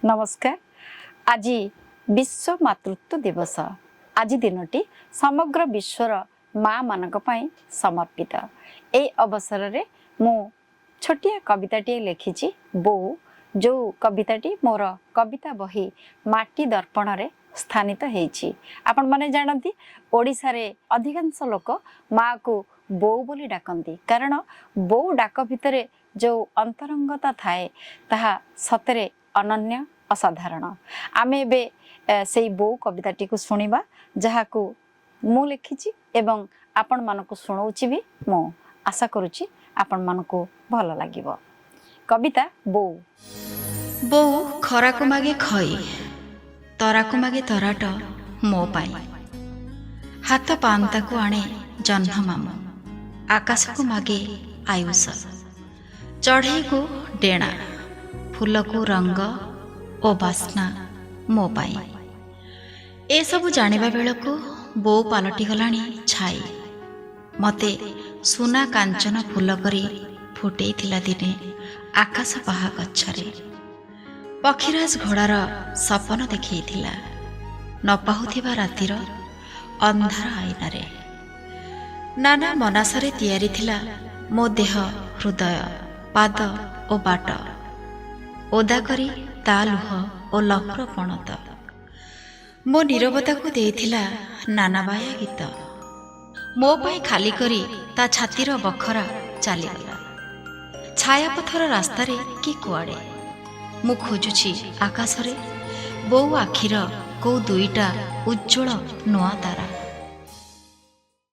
ନମସ୍କାର। ଆଜି ବିଶ୍ୱ ମାତୃତ୍ୱ ଦିବସ। ଆଜି ଦିନଟି ସମଗ୍ର ବିଶ୍ୱର ମା ମାନଙ୍କ ପାଇଁ ସମର୍ପିତ। ଏହି ଅବସରରେ ମୁଁ ଛୋଟିଆ କବିତାଟିଏ ଲେଖିଛି ବୋଉ, ଯେଉଁ କବିତାଟି ମୋର କବିତା ବହି ମାଟି ଦର୍ପଣରେ ସ୍ଥାନିତ ହେଇଛି। ଆପଣମାନେ ଜାଣନ୍ତି, ଓଡ଼ିଶାରେ ଅଧିକାଂଶ ଲୋକ ମାଆକୁ ବୋଉ ବୋଲି ଡାକନ୍ତି, କାରଣ ବୋଉ ଡାକ ଭିତରେ ଯେଉଁ ଅନ୍ତରଙ୍ଗତା ଥାଏ, ତାହା ସତରେ ଅନନ୍ୟ, ଅସାଧାରଣ। ଆମେ ଏବେ ସେଇ ବୋଉ କବିତାଟିକୁ ଶୁଣିବା, ଯାହାକୁ ମୁଁ ଲେଖିଛି ଏବଂ ଆପଣମାନଙ୍କୁ ଶୁଣଉଛି ବି। ମୁଁ ଆଶା କରୁଛି ଆପଣମାନଙ୍କୁ ଭଲ ଲାଗିବ। କବିତା ବୋଉ। ବୋଉ ଖରାକୁ ମାଗେ ଖଇ, ତରାକୁ ମାଗେ ତରାଟ ମୋ ପାଇଁ। ହାତ ପାଆନ୍ତାକୁ ଆଣେ ଜହ୍ନ ମାମୁଁ, ଆକାଶକୁ ମାଗେ ଆୟୁଷ, ଚଢ଼େଇକୁ ଡେଣା, ଫୁଲକୁ ରଙ୍ଗ ଓ ବାସ୍ନା ମୋ ପାଇଁ। ଏସବୁ ଜାଣିବା ବେଳକୁ ବୋଉ ପାଲଟିଗଲାଣି ଛାଇ। ମୋତେ ସୁନା କାଞ୍ଚନ ଫୁଲ କରି ଫୁଟେଇଥିଲା ଦିନେ ଆକାଶ ବାହା ଗଛରେ। ପକ୍ଷୀରାଜ ଘୋଡ଼ାର ସପନ ଦେଖେଇଥିଲା ନ ପାହୁଥିବା ରାତିର ଅନ୍ଧାର ଆଇନାରେ। ନାନା ମନାସରେ ତିଆରି ଥିଲା ମୋ ଦେହ, ହୃଦୟ, ପାଦ ଓ ବାଟ, ଓଦା କରି ତା ଲୁହ ଓ ଲହୁର ପଣତ। ମୋ ନିରବତାକୁ ଦେଇଥିଲା ନାନା ବାୟା ଗୀତ। ମୋ ପାଇଁ ଖାଲି କରି ତା ଛାତିର ବଖରା ଚାଲିଗଲା ଛାୟାପଥର ରାସ୍ତାରେ କି କୁଆଡ଼େ। ମୁଁ ଖୋଜୁଛି ଆକାଶରେ ବୋଉ ଆଖିର କୋଉ ଦୁଇଟା ଉଜ୍ଜ୍ୱଳ ନୂଆ ତାରା।